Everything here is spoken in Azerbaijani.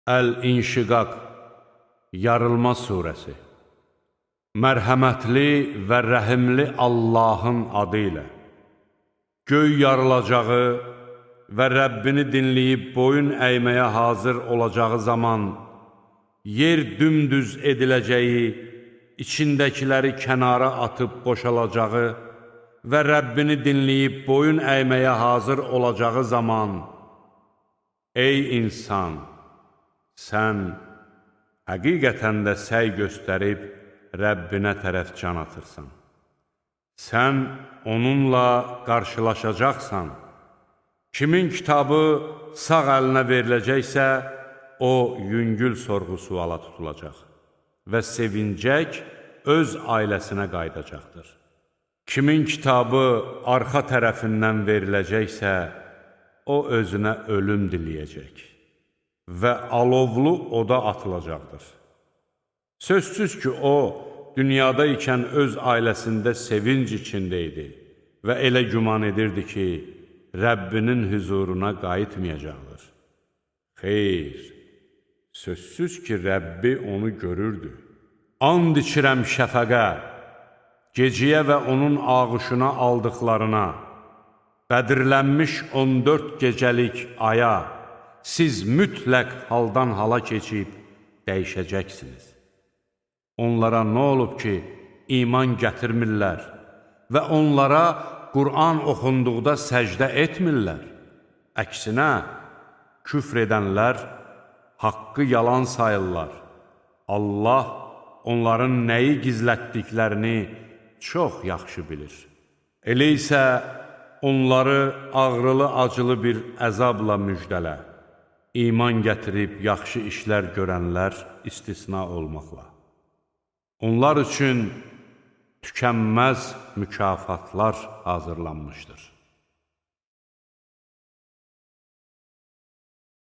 Əl-İnşiqaq, Yarılma surəsi. Mərhəmətli və rəhimli Allahın adı ilə. Göy yarılacağı və Rəbbini dinləyib boyun əyməyə hazır olacağı zaman, yer dümdüz ediləcəyi, içindəkiləri kənara atıb boşalacağı və Rəbbini dinləyib boyun əyməyə hazır olacağı zaman, ey insan, sən həqiqətən də səy göstərib Rəbbinə tərəf can atırsan. Sən onunla qarşılaşacaqsan. Kimin kitabı sağ əlinə veriləcəksə, o yüngül sorğu-suala tutulacaq və sevincək öz ailəsinə qayıdacaqdır. Kimin kitabı arxa tərəfindən veriləcəksə, o özünə ölüm diləyəcək və alovlu oda atılacaqdır. Sözsüz ki, o, dünyada ikən öz ailəsində sevinc içində idi və elə güman edirdi ki, Rəbbinin hüzuruna qayıtmayacaqdır. Xeyr, sözsüz ki, Rəbbi onu görürdü. And içirəm şəfəqə, geciyə və onun ağuşuna aldıqlarına, bədirlənmiş 14 gecəlik aya, siz mütləq haldan hala keçib dəyişəcəksiniz. Onlara nə olub ki, iman gətirmirlər və onlara Qur'an oxunduqda səcdə etmirlər? Əksinə, küfr edənlər haqqı yalan sayırlar. Allah onların nəyi gizlətdiklərini çox yaxşı bilir. Elə isə onları ağrılı-acılı bir əzabla müjdələ. İman gətirib yaxşı işlər görənlər istisna olmaqla. Onlar üçün tükənməz mükafatlar hazırlanmışdır.